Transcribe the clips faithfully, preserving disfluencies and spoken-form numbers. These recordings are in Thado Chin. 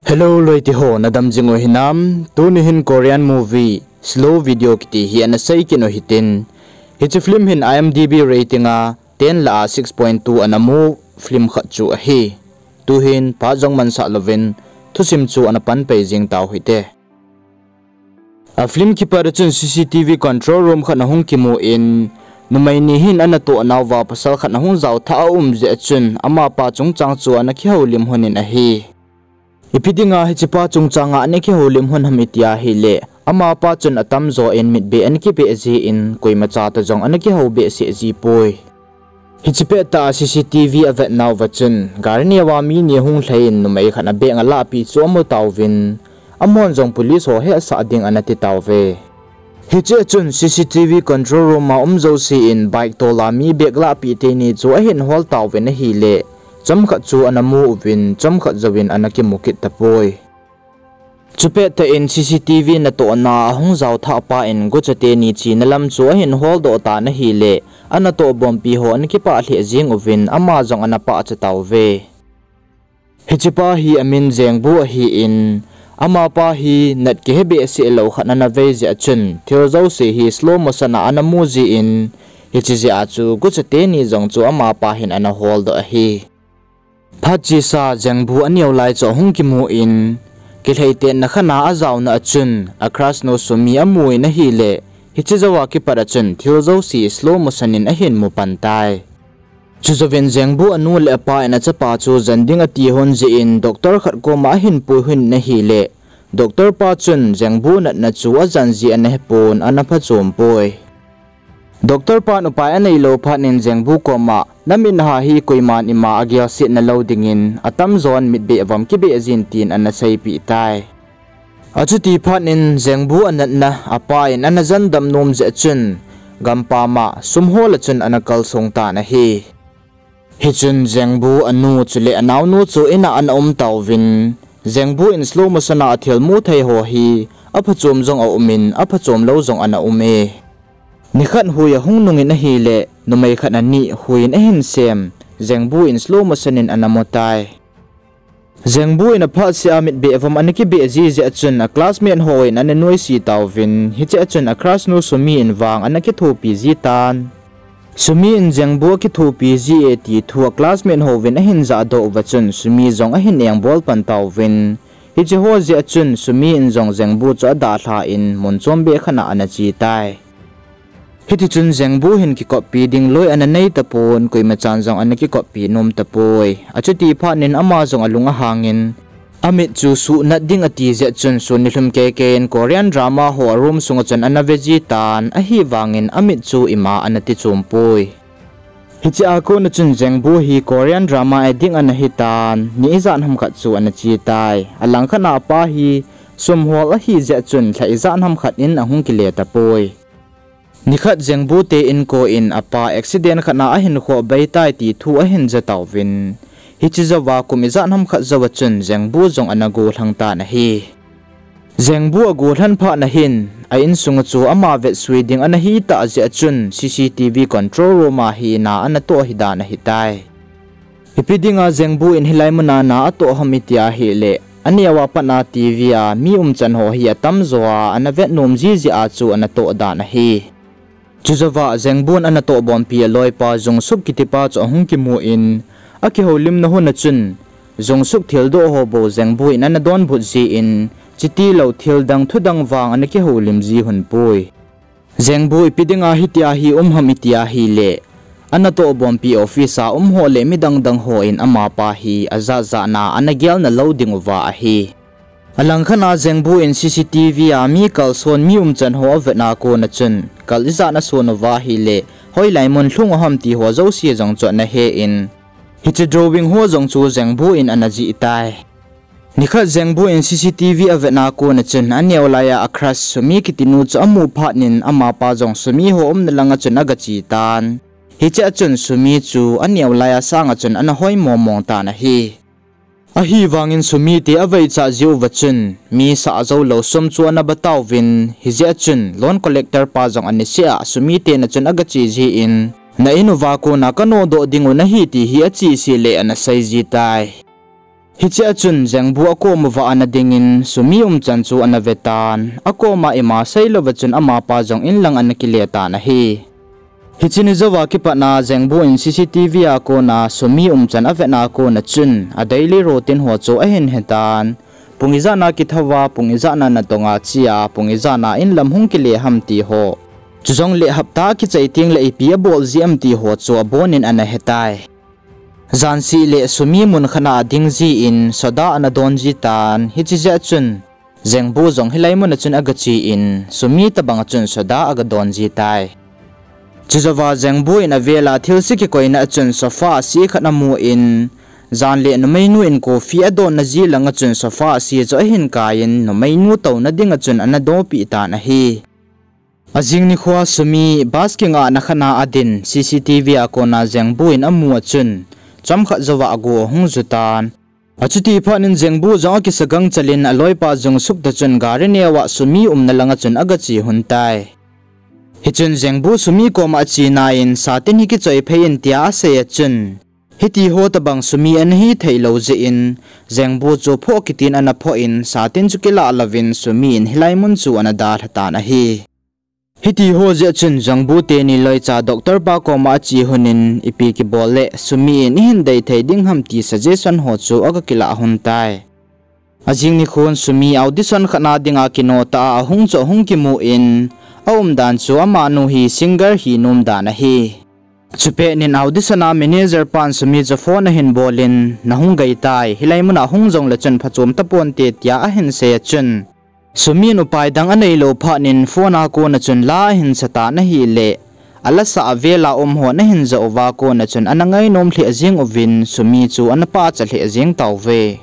Hello loite ho, nadam jing u hinam? Tuni hin Korean movie Slow Video kiti hi ana sei kit u hitin, hiche film hin I M D B rating a ten lah a six point two ana mu film khat chu ahi. Tuhin phat jong mansah louvin thusim chu ana panpei jing tau hite. A film kipat a chun C C T V control room khat ahung kimu in, numei ni hin anatoh nauva pasal khat ahung jaothah a um jeh a chun amapa chungchang chu ana kihoulim lhon in ahi. Ipi dinga hichepa chungchanga ana kihoulim lhon ham iti ahile, amapa chun atamjo in mitbeh ana kibeh jin, koimacha toh jong ana kihou behseh jipoi. Hiche pettah a C C T V avet nauva chun, gari neova mi ni ahung lhai in numei khat in bag alahpeh chu amu tauvin, amahon jong police ho hetsah ding ana ti tauve. Hichea chun C C T V control room a um jouse in bike tola mi bag lahpeh teni chu ahin hol tauvin ahile, chomkhat chu ana mu uvin, chomkhat jouvin ana kimu kit tapoi. Chupettah in C C T V natohna ahung jaothah pa in gucha teni chena lam chu ahin holdoh tan ahile, anatoh bompi ho ana kipah lheh jeng uvin, ama jong ana pahcha tauve. Hichepa hi amin Jengbu ahin, amapa hi nat kihe behseh lou khat ana vei jeh a chun, thil jouse hi slow motion a ana mu jin, hiche jeh a chu gucha teni jong chu amapa hin ana holdoh ahi. Phat chesa Jengbu aneo lai chu ahung kimu in, kilheitetna khat a ajaona a chun, a crush nu Sumi amu in ahile, hiche jouva kipat a chun thil jouse slow motion in ahin mu pan tai. Chujouvin Jengbu anu le apa in achapa chu jen ding ati lhon jeh in doctor khat koma ahin pui lhon in ahile, doctor pa chun Jengbu natna chu ajen jeh ana hepon ana phachom poi. Doctor pan upai aneilou phat in Jengbu koma, namit naha hi koiman ima agelsetna lou dingin, atamjon mitbeh avom kibeh jin tin ana seipeh tai. Achuti phat in Jengbu anatna apa in ana jendam nom jeh a chun, gampam a sum hol a chun ana kalsong tan ahi. Hichun Jengbu anu chule anaonu chu in a ana um tauvin, Jengbu in slow motion a athil mu thei ho hi aphachom jong aumin, aphachom lou jong ana um e. Nikhat hui ahung nung in ahile, numei khat in hui in ahin sem, Jengbu in slow motion in ana mu tai. Jengbu in aphat sea mitbeh avom ana kibeh ji jeh a chun a classmate ho in ana nuisat tauvin, hichea chun a crush nu Sumi in vang ana kithopi ji tan. Sumi in Jengbu akithopi ji e ti thu a classmate hovin ahin jahdoh uva chun Sumi jong ahin engbol pan tauvin, hiche ho jeh a chun Sumi in jong Jengbu chu adalhan mun chombeh khat a ana che tai. Hitichun Jengbu hin kikoppi ding loi ana nei tapon, koimachan jong ana kikoppi nom tapoi. Achuti phat in ama jong alung ahangin, amit chu suhnat ding ati jeh chun sun nilhum keikei in Korean drama ho a room sunga chun ana ve ji tan, ahivangin amit chu ima ana tichom poi. Hichea kona chun Jengbu hi Korean drama addict ana hitan, ni ijat ham khat chu ana che tai. Alangkhat a apa hi sum hol ahi jeh chun lha ijat ham khat in ahung kile tapoi. Nikhat Jengbu te inko in apa accident khat a ahin khoh bei tai ti thu ahin ja tauvin, hiche jouva kum ijat ham khat jouva chun Jengbu jong ana gollhang tan ahi. Jengbu agollhan phat in ahin, a insunga chu ama vetsui ding ana hitah jeh chun C C T V control room a hina ana toh hidan ahitai. Ipi dinga Jengbu in hilai muna na atoh ham iti ahile, aneo a pat a T V a mi umchan ho hi atamjo a ana vet nom ji jeh a chu ana toh dan ahi. Chujouva Jengbu in ana tohbompi aloipa Jungsuk kitipa chu ahung kimu in, akihoulimna hun a chun, Jungsuk thildoh ho bou Jengbu in ana donbut jin, chutilou thildang thudang vang ana kihoulim ji lhon poi. Jengbu ipi dinga hitia hi um ham iti ahile, ana tohbompi office a um ho le midang dang hon amapa hi ajat jat na ana gelna lou ding uva ahi. Alangkhat a Jengbu in C C T V a mi kalson mi umchan ho avetna kona chun, kal ijat ana son uva ahile, hoilai mun lhung u ham ti ho jouse jong chu ana hen, hiche drawing ho jong chu Jengbu in ana jih tai. Nikhat Jengbu in C C T V avetna kona chun aneo laiya a crush Sumi kitinu chu amu phat in amapa jong Sumi ho umna langa chun aga che tan. Hichea chun Sumi chu aneo laiya sanga chun ana hoi mong mong tan ahi. Ahivangin Sumi te aveicha jiuva chun mi sah joulou sum chu ana ba tauvin, hijeh chun loan collector pa jong aniseh a Sumi te na chun aga che jin, na in uva kona kanodoh dingu nahi ti hi acheseh le ana sei ji tai. Hiche a chun Jengbu akom uva ana dingin Sumi umchan chu ana ve tan, akoma ima seilouva chun amapa jong in lang ana kile tan ahi. Hiche ni jouva kipatna Jengbu in C C T V a kona Sumi umchan avetna kona chun a daily routine ho chu ahin hetan. Pung ijatna kithouva, pung ijatna natonga chea, pung ijatna in lam hung kile ham ti ho, chujongle hapta kichai tengle ipi abol ji am ti ho chu abonin ana hetai. Jan seh le Sumi mun khatna ading jin soda ana don ji tan, hiche jeh a chun Jengbu jong hilai muna chun agache in Sumi tobanga chun soda aga don ji tai. Chujouva Jengbu in avela thilse kikoina a chun sofa ase khat amun, jan le numeinu in coffee adonna ji langa chun sofa ase chu ahin kaiyin numeinu touna dinga chun ana dopeh tan ahi. Ajing nikhoa Sumi bus kingahna khatna adin C C T V a kona Jengbu in amu a chun chomkhat jouva agu ahung ju tan. Achuti phatnin Jengbu jong akisa gangchalin aloipa jong sukta chun gari neova Sumi umna langa chun agache lhon tai. Hichun Jengbu Sumi koma achena in satin hi kichoi phei in tia asei a chun, hitiho tobang Sumi ana hithei lou jeh in, Jengbu chu phoh kitin ana phoh in satin chu kilah louvin Sumi in hilai mun chu ana dalha tan ahi. Hitiho jeh chun Jengbu teni loicha doctor pa koma ache lhonin ipi kibol le Sumi in ihin dei thei ding ham ti suggestion ho chu aga kilah lhon tai. Ajing nikhon Sumi audition khatna dinga kino tah a ahung chu ahung kimun, aumdan chu amanu hi singer hi nom dan ahi. Chupet nin audition a manager pan Sumi chu phone ahin bolin, nahung gei tai, hilai muna hung jongle chun phachom taponte tia ahin sei a chun, Sumi in upai dang aneilou phatnin phone a kona chun la ahin satan ahile, alasah a vela um hon ahin jah uva kona chun ana ngainom lheh jeng uvin Sumi chu ana pahcha lheh jeng tauve.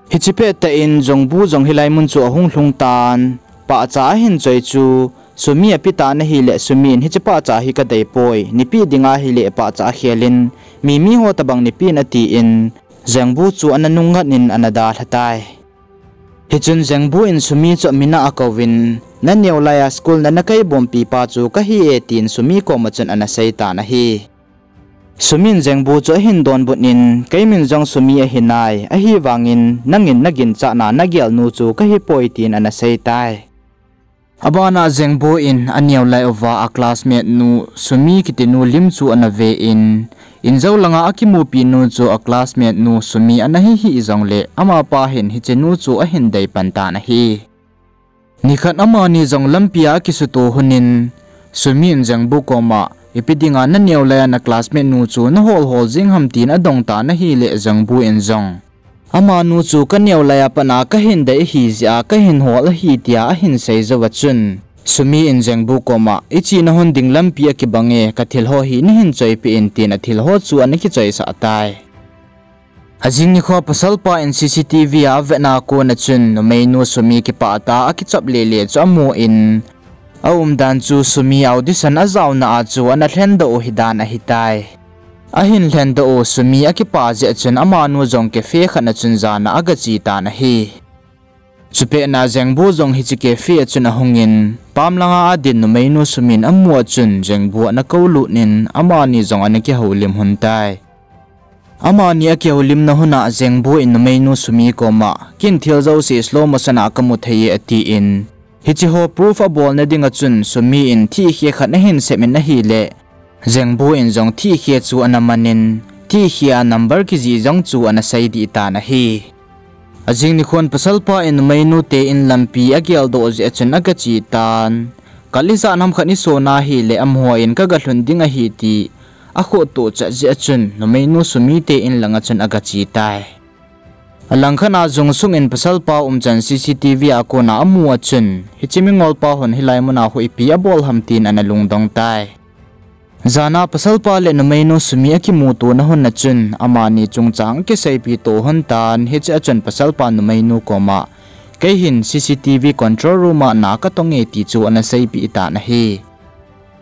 Hiche pettah in Jengbu jong hilai mun chu ahung lhung tan, pahcha ahin choi chu Sumi apetan ahile Sumi in hiche pahcha hi kadeipoi, neipeh ding ahile pahcha akhel in, mi miho tobang neipen atin, Jengbu chu ana nungngat in ana dalha tai. Hichun Jengbu in Sumi chu amin a akouvin, naneo laiya school na nakaibompeh pa chu kahi e tin Sumi koma chun ana seitan ahi. Sumi in Jengbu chu ahin donbutnin, keimin jong Sumi ahinai, ahivangin nangin naginchatna nagelnu chu kahipoi tin ana seitai. Abana Jengbu in aneo lai uva a classmate nu Sumi kitinu lim chu ana ven, injou langa akimupinu chu a classmate nu Sumi ana hi hih jongle amapa hin hichenu chu ahin deipan tan ahi. Nikhat amani jong lampia akisuto lhonin, Sumi in Jengbu koma, ipi dinga naneo laiya na classmate nu chu nahol hol jeng ham tin adongtan ahile Jengbu in jong, amanu chu kaneo laiya patna kahin dei ahijeh a kahin hol ahi tia ahin sei jouva chun, Sumi in Jengbu koma, ichena lhon ding lampi akibange, kathil ho hi neihin choipeh in tin athil ho chu ana kichoisah tai. Ajing nikho pasalpa in C C T V a avetna kona chun numeinu Sumi kipah tah a akichop lele chu amun, aumdan chu Sumi audition ajaona a chu ana lhendoh u hidan ahitai. Ahin lhendoh u Sumi akipah jeh chun amanu jong cafe khatna chun jana agache tan ahi. Chupetna Jengbu jong hiche cafe a chun ahungin, pam langa adin numeinu Sumi in amu a chun Jengbu ana koulut in amani jong ana kihoulim lhon tai. Amani akihoulimna lhona Jengbu in numeinu Sumi koma, ken thil jouse slow motion a kamu thei e atin, hiche ho proof abolna dinga chun Sumi in thihkhe khat ahin sem in ahile, Jengbu in jong thihkhe chu ana manin, thihkhe a number kijih jong chu ana seidih tan ahi. Ajing nikhon pasalpa in numeinu te in lampi ageldoh jeh a chun agache tan. Kal ijat ham khat isona hile amaho in kaga lhun ding ahi ti akhohtoh chat jeh a chun numeinu Sumi te in langa chun agache tai. Alangkhat a jong sungin pasalpa umchan C C T V a kona amu a chun, hiche mingolpa hon hilai muna hu ipi abol ham tin ana lungdong tai. Jana pasalpa le numeinu Sumi akimutona lhona chun, amani chungchang akiseipi to lhon tan, hiche a chun pasalpa numeinu koma, keihin C C T V control room a na katonge ti chu ana seipeh tan ahi.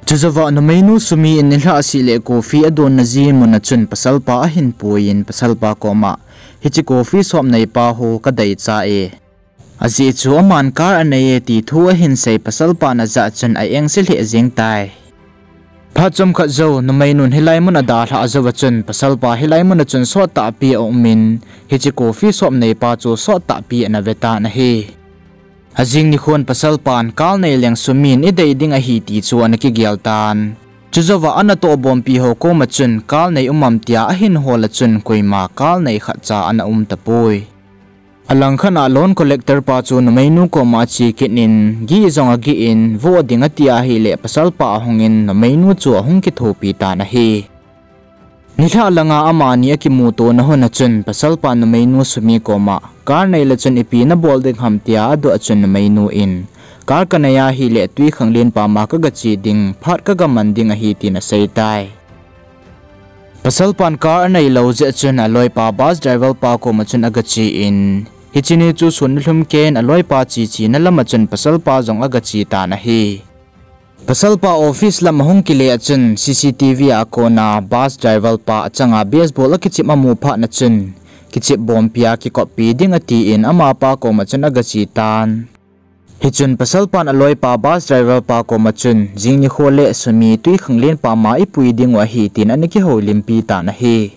Chujouva numeinu Sumi in nilhah seh le coffee adonna ji muna chun pasalpa ahin puiyin pasalpa koma, hiche coffee shop neipa ho kadeicha e. Ajeh chu aman car anei e ti thu ahin sei pasalpan ajah chun a engse lheh jeng tai. Phat chomkhat jou, numeinun hilai mun adalhah jou a chun, pasalpa hilai mun a chun sottahpi aumin, hiche coffee shop neipa chu sottahpi ana ve tan ahi. Ajing nikhon pasalpan car nei leng Sumin idei ding ahi ti chu ana kigel tan. Chujouva anatoh bompi ho koma chun car nei um am tia ahin hol a chun koima car nei khatcha ana um tapoi. Alangkhat a loan collector pa chu numeinu koma ache kit in, gih jong agih in, vo ding ati ahileh pasalpa ahungin numeinu chu ahung kithopi tan ahi. Nilhah langa amani akimutona hun a chun pasalpan numeinu Sumi koma, car neile chun ipi nabol ding ham tia adoh a chun numeinu in, car kanei ahileh Twikhanglen pama kagache ding, phat kagaman ding ahi tin aseitai. Pasalpan car aneilou jeh chun aloipa bus driver pa koma chun agache in, hiche ni chu sun nalhum keiyin aloipa chechena lama chun pasalpa jong agache tan ahi. Pasalpa office lam ahung kile a chun C C T V a kona bus driver pa achanga baseball akichep amu phatna chun, kichep bompia kikoppi ding atin amapa koma chun agache tan. Hichun pasalpan aloipa bus driver pa koma chun, jing nikho le Sumi Twikhanglen pama ipui dingu ahi tin ana kihoulimpi tan ahi.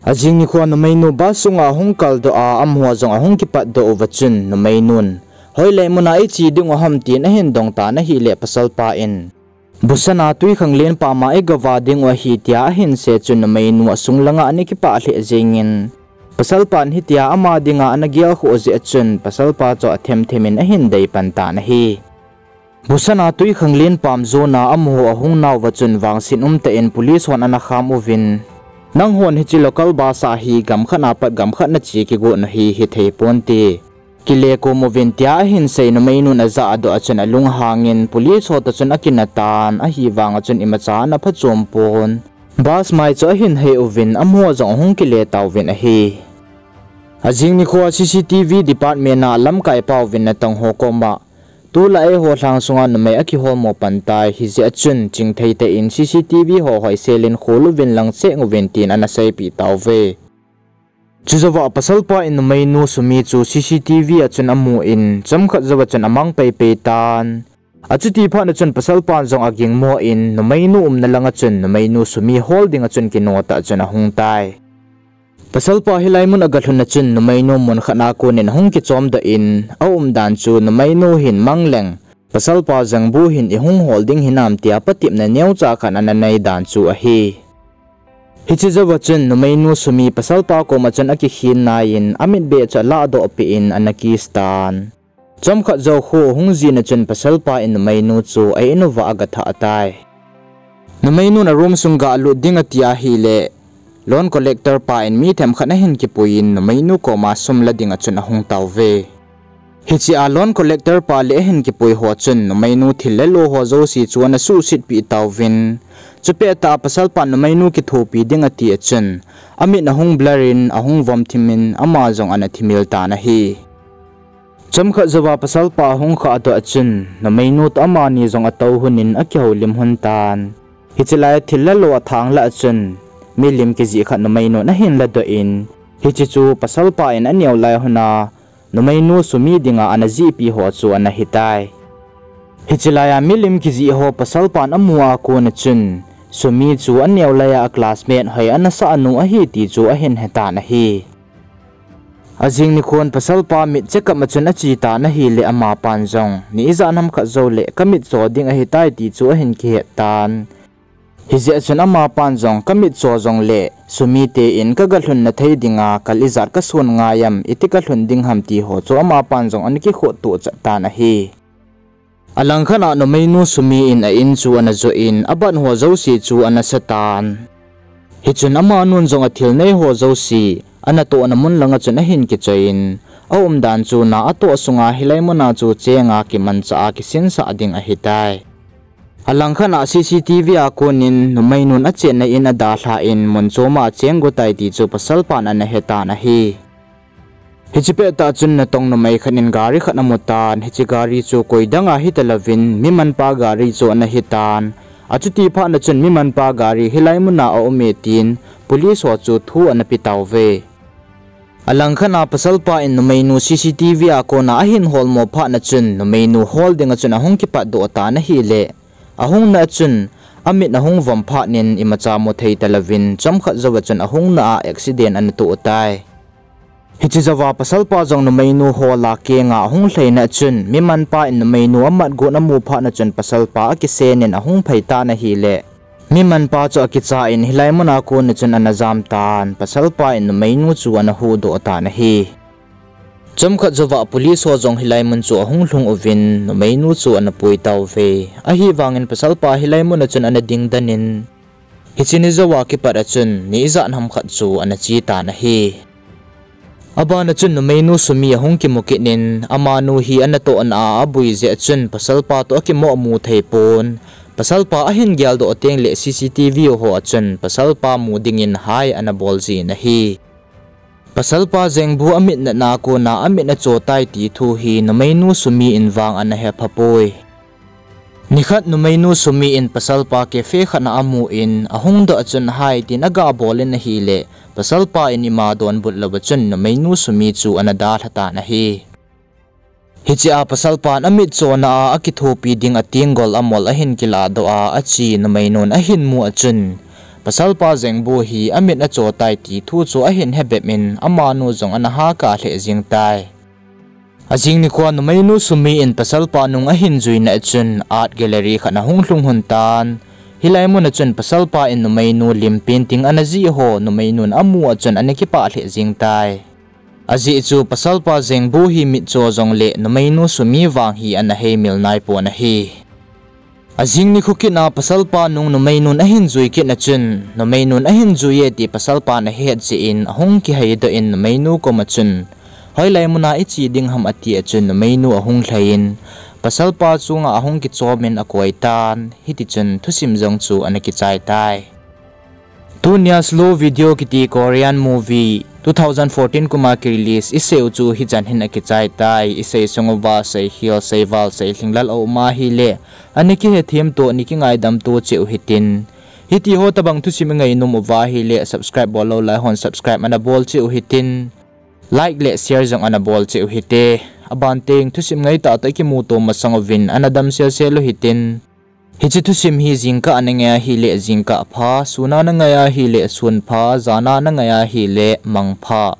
Ajing nikho numeinu bus sunga ahung kaldoh a, amaho jong ahung kipatdoh uva chun numeinun, hoilai muna iche dingu ham tin ahin dong tan ahileh pasalpa in, Busan a Twikhanglen pama igava dingu ahi tia ahin sei chun numeinu asung langa ana kipah lheh jengin, pasalpan hitia ama dinga ana gelkhoh jeh a chun pasalpa chu athemthem in ahin deipan tan ahi. Busan a Twikhanglen pam jona amaho ahung nauva chun vangset umtah in police hon ana kham uvin, nanghon hiche local bus a hi gamkhat a pat gamkhat nache kigot u hi hithei ponte, kile kom uvin tia ahin sei numeinun ajah adoh a chun alunghangin police ho toh chun akina tan, ahivanga chun imacha ana phachom pon. Bus mai chu ahin hei uvin amaho jong ahung kile tauvin ahi. Ajing nikho a C C T V department a lamkai pauvin natong ho koma, tulai eiho lhang sunga numei akiholmo pan tai, hijeh a chun chingthei tah in C C T V ho hoiselin khol uvin lang cheh uvin tin ana seipeh tauve. Chujouva pasalpa in numeinu Sumi chu C C T V a chun amun, chomkhat jouva chun amang peipei tan. Achuti phatna chun pasalpan jong agingmo in numeinu umna langa chun numeinu Sumi hol dinga chun kinotah chun ahung tai. Pasalpa hilai mun agalhun a chun numeinu mun khat a konin ahung kichomdoh in, aumdan chu numeinu hin mang leng, pasalpa jangbu hin ihung hol ding hinam tia patepna neocha khat ana nei dan chu ahi. Hiche jouva chun numeinu Sumi pasalpa koma chun akikhen naiyin, amitbeh chu alahdoh peh in ana kiss tan. Chomkhat jou kho hung jin a chun pasalpa in numeinu chu a-in uva agathah tai. Numeinun a room sung galut ding ati ahileh, loan collector pa in mi themkhat ahin kipuiyin numeinu koma sum la dinga chun ahung tauve. Hichea loan collector pa le ahin kipui ho chun numeinu thil le lo ho jouse chu ana suhsetpeh tauvin, chupettah a pasalpan numeinu kithopi ding ati a chun, amit ahung blur in ahung vomthimin ama jong ana thimil tan ahi. Chomkhat jouva pasalpa ahung khahdoh a chun, numeinu toh amani jong atou lhonin akihoulim lhon tan. Hiche laia thil le lo athang lah a chun, milim kijih khat numeinun ahin ladoh in, hiche chu pasalpa in aneo lai lhona, numeinu Sumi dinga ana jihpi ho chu ana hitai. Hiche laia milim kijih ho pasalpan amu a kona chun, Sumi chu aneo laia a classmate hoi ana sahnu ahi ti chu ahin hetan ahi. Ajing nikhon pasalpa mit check up a chun ache tan ahileh amapan jong, ni ijat ham khat jouleh kamit cho ding ahitai ti chu ahin kihet tan. Hijeh chun amapan jong kamit cho jongleh, Sumi te in kagalhun na thei dinga kal ijat kason ngai am, iti kalhun ding ham ti ho chu amapan jong ana kikhohtoh chat tan ahi. Alangkhat a numeinu Sumi in a-in chu ana joh in, abat ho jouse chu ana sa tan. Hichun amanun jong athil nei ho jouse, anatohna mun langa chun ahin kichoiyin, aumdan chu na atoh sunga hilai muna chu chenga kimanchah a kisinsah ding ahitai. Alangkhat a C C T V a konin numeinun achenna in adalhan mun choma acheng gotai ti chu pasalpan ana hetan ahi. Hiche pettah chun natong numei khat in gari khat amutan, hiche gari chu koidanga hitalouvin, mi manpa gari chu ana hitan. Achuti phatna chun mi manpa gari hilai muna aume tin, police ho chu thu ana pe tauve. Alangkhat a pasalpa in numeinu C C T V a kona ahin holmo phatna chun, numeinu hol dinga chun ahung kipatdoh tan ahileh, ahungna a chun, Amit ahung vom phat in imacha mu thei talouvin, chomkhat jouva chun ahung na a accident ana toh tai. Hiche jouva pasalpa jong numeinu ho la kenga ahung lhaina chun, mimanpa in numeinu amat got amu phat na chun pasalpa akisenin ahung phei tan ahile, mimanpa chu akicha in hilai muna kon a chun ana jam tan, pasalpa in numeinu chu ana huhdoh tan ahi. Chomkhat jouva police ho jong hilai mun chu ahung lhung uvin, numeinu chu ana pui tauve. Ahivangin pasalpa hilai muna chun ana dingden in, hiche ni jouva kipat a chun ni ijat ham khat chu ana che tan ahi. Abana chun numeinu Sumi ahung kimu kit in, amanu hi ana tohna a aboi jeh a chun pasalpa toh akimoh mu thei pon, pasalpa ahin geldoh tengle C C T V ho a chun pasalpa mu dingin hai ana bol jin ahi. Pasalpa Jengbu amit natna kona amit acho tai ti thu hi numeinu Sumi in vang ana hepha poi. Nikhat numeinu Sumi in pasalpa cafe khat na amu in, ahung doh a chun hai tin aga bol in ahile, pasalpa in ima donbut louva chun numeinu Sumi chu ana dalha tan ahi. Hichea pasalpan amitchona a akithopi ding atenggol amol ahin kilahdoh a, ache numeinun ahin mu a chun, pasalpa Jengbu hi amit acho tai ti thu chu ahin hebep in, amanu jong ana hahkah lheh jeng tai. Ajing nikhoa numeinu Sumi in pasalpa nung ahin juina a chun, art gallery khat ahung lhung lhon tan. Hilai muna chun pasalpa in numeinu lim painting ana jih ho numeinun amu a chun ana kipah lheh jeng tai. Ajeh chu pasalpa Jengbu hi mitcho jongle numeinu Sumi vang hi ana heimil naipon ahi. Ajing nikho kit a pasalpa nung numeinun ahin jui kit na chun, numeinun ahin jui e ti pasalpan ahet jeh in ahung kiheidoh in numeinu koma chun, hoilai muna iche ding ham ati a chun numeinu ahung lhai in, pasalpa chunga ahung kichom in akoi tan, hitichun thusim jong chu ana kichai tai. Tunia Slow Video kiti Korean movie two thousand fourteen kuma kirelease isei u chu hichan hin akichai tai. Isei sung uva seihil, seival, seilhinglel aum ahile, ana kihethem to, ana kingaidam to cheh u hitin. Hitiho tobang thusim ingainom uva ahile subscribe bol lou lai hon subscribe ana bol cheh u hitin. Like le share jong ana bol cheh u hite. Aban teng thusim ngaitah toh ikimuto masang uvin ana damsel sel u hitin. Hiche thusim hi jingkah nangai ahile jingkah pha, suna nangai ahile sun pha, jana nangai ahile mang pha.